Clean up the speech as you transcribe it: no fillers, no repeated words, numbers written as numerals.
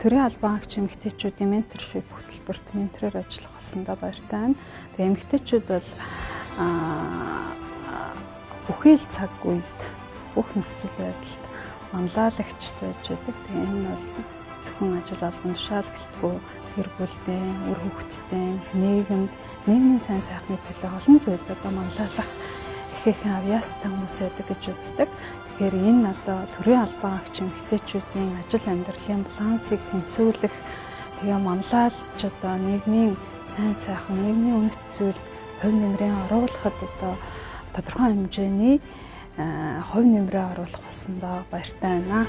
Төрийн албан агч эмэгтэйчүүдийн mentorship хөтөлбөрт ментороор ажиллах болсондоо баяртай байна. Тэгээ эмэгтэйчүүд бол бүхий л цаг үед, бүх нөхцөл байдалд манлайлагчд байж байдаг. Тэгээ энэ нь бол зөвхөн ажил албан тушаал гэлтгүй гэр бүлдээ, үр хүүхэдтэй, нийгэмд, нийгмийн сайн сайхны төлөө олон зүйлд одоо манлайлах ихээхэн авьяастай хүмүүс байдаг гэж үздэг. Тэгэхээр энэ одоо төрийн албан агч эмэгтэйчүүдийн ажил амьдралын балансыг тэнцвүүлэх, тэгээ манлайлж одоо нийгмийн сайн сайхан, нийгмийн үнэт зүйлд хувь нэмрээ оруулахад одоо тодорхой хэмжээний хувь нэмрээ оруулах болсондоо баяртай байна.